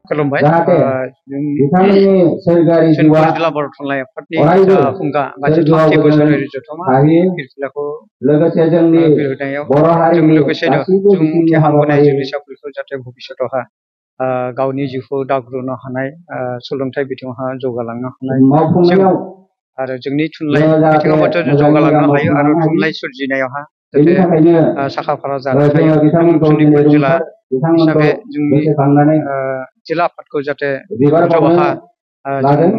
खुलुमबाय बिथांमोननि सोरगोआरि जिउआ जिल्ला बर' थुनलाइ आफादनि अरायबो फुंखा सोरगोआव 30 बोसोरारि जथुम्मा थाहैयो। फिरफिलाखौ लोगोसे जोंनि बिरहोनायाव बर' जों हारिनि लोगोसेनो गासैबो जों बिथिंनि उथ्रिखांबोनाय हाबाफारि जोलैसाफोरखौ जाहाथे भबिष्यतहा गावनि जिउखौ दावग्रोनो हानाय सोलोंथाइ बिथिङावहा जौगालांनो हानाय मावफुंनायाव आरो जोंनि थुनलाइ जोङो जाहाथे बिथिङावबोथ' मोजाङै जौगालांनो मोजां हायो आरो मावफुंलांनो हायो। थुनलाइ सोरजिनायावहा बेनि जाहाथे थाखायनो साखा फारा जानो हायो जोङो बिथांमोनखौ सनितपुर दिनै जिल्ला बिथांमोनखौ हिसाबै जोंनि गोसोखांनानै जिल्ला आफादखौ जाहाथे बिबार बावनो गोजौहा जों लादों।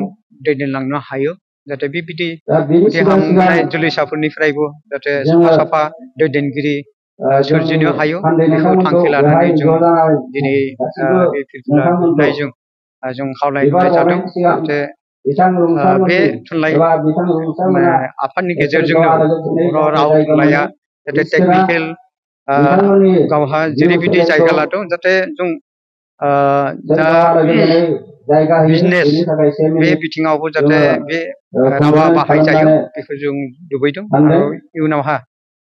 दैदेनलांनो हायो जाहाथे बेबायदि दा बिनि सिगां उथ्रिखांबोनाय जोलैसाफोरनिफ्रायबो जाहाथे जोङो साफा साफा दैदेनगिरि जोंनि सोरजिनो हायो सान्दै बेखौ नोंथांमोनखौ थांखि लानानै बेवहाय जों ज' जानानै दिनै गासिबो बे फिरफिला नोंथांमोनखौ बिरहोनायजों जों बिबार खावलायहरनाय जादों बावनायनि सिगां जाहाथे बिथां बे रुंसारमोननि थुनलाइ एबा बिथां रुंसारमोना आफादनि सोरगोआव गेजेरजोंनो आलो गोजोनै बर' जाहाथे राव जायगा थुनलाइया मोनो। जाहाथे इसोरा टेकनिकेल बिथांमोननि गावहा जिउ जेरैबायदि सोलेरखौ जायगा लादों जाहाथे जों जा सोरगोआव आलो गोजोनै जायगा होयो। बिजनेस बेनि थाखाय 1 बे मिनिट बिथिङावबो जाहाथे जोङो बे रावा कमप्लिमेन्ट बाहायजायो खालामनानै बेखौ जों लुबैदों सानदों। आरो इयुनावहा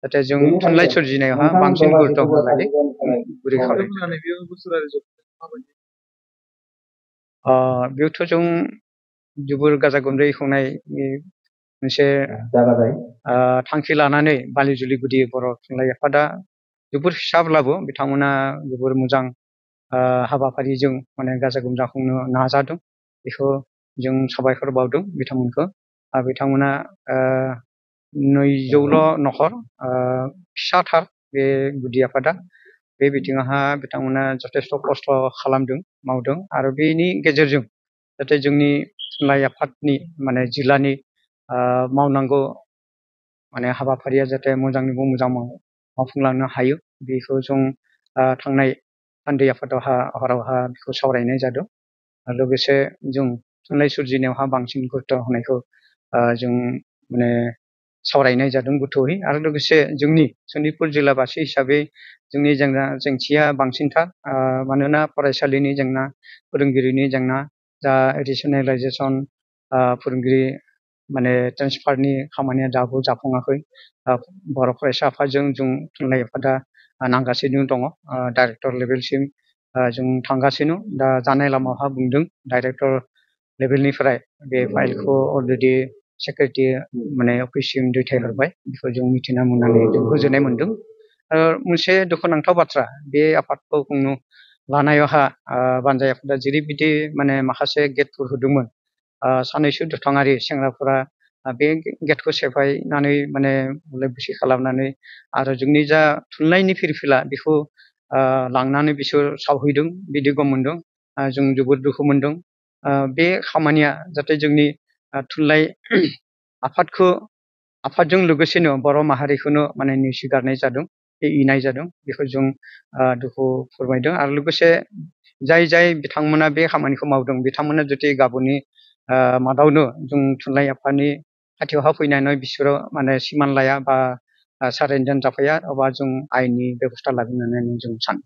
जाहाथे जों बेनिखायनो थुनलाइ सोरजिनायावहा नोंथांमोनखौ बांसिन गुरुत्व गासैखौबो होनानै साबायखर होनाय गुरै जाबाय। खावलायदों बेयावथ' जों जोबोर गाजा गोमजायै खुंनाय मोनसे जाबाय थांखि लानानै बालिजुलि गुदि बर' थुनलाइ आफादा जोबोर फिसाब्लाबो बिथांमोना जोबोर मोजां हाबाफारिजों माने गाजा गोमजा खुंनो नाजादों बेखौ जों साबायखर बावदों बिथांमोनखौ बिथांमोना 200ल' न'खर फिसाथार बे गुदि आफादा बे बिथिङावहा बिथांमोना जथेस्थ' खस्थ' खालामदों मावदों आरो बेनि गेजेरजों जाहाथे जोंनि थुनलाइ आफादनि माने जिल्लानि मावनांगौ माने हाबाफारिया जाहाथे मोजांनिबो मोजां मावफुंलांनो हायो बेखौ जों थांनाय सानदे आफादावहा बेखौ सावरायनाय जादों लोगोसे जों थुनलाइ सोरजिनायावहा बांसिन गुरुत्व होनायखौ जों माने सावरायनाय जादों गोथौयै आरो लोगोसे जोंनि सनितपुर जिल्लाबासि हिसाबै जोंनि जेंसिया बांसिनथार मानोना फरायसालिनि जेंना फोरोंगिरिनि जेंना जा रेसनेलाइजेसन फोरोंगिरि माने ट्रेन्सफारनि खामानिया दाबो जाफुङाखै बर' फरायसा आफादजों जों थुनलाइ आफादा नांगासिनो दङ डाइरेक्टर लेभेलसिम जों थांगासिनो दा जानाय लामाहा बुंदों डाइरेक्टर लेभेलनिफ्राय बे फाइलखौ अलरेडि सेक्रेटारि माने अफिससिम दैथायहरबाय बेखौ जों मिथिना मोननानै जों गोजोननाय मोनदों मोनसे दुखुनांथाव बाथ्रा बे आफादखौ खुंनो लानायावहा बानजाय आफादा जेरैबायदि माने माखासे गेटफोर होदोंमोन सानैसो दुथाङारि सेंग्राफोरा बे गेटखौ सेफायनानै माने बुलाय बुसि खालामनानै आरो जोंनि जा थुनलाइनि फिरफिला बेखौ लांनानै बिसोर सावहैदों बिदि गम मोनदों जों जोबोद दुखु मोनदों बे खामानिया जाहाथे जोंनि थुनलाइ आफादजों लोगोसेनो बर' माहारिखौनो माने नेवसिगारनाय जादों इनाय जादों बेखौ जों दुखु फोरमायदों आरो लोगोसे जाय बिथांमोना बे खामानिखौ मावदों बिथांमोना जुदि गाबोननि मादावनो जों थुनलाइ आफादनि खाथियावहा फैनानै बिसोरो माने सिमान लाया बा सारेन्डार जाफाया अब्ला जों आयेननि बेबस्था लागोन होननानै जों सानो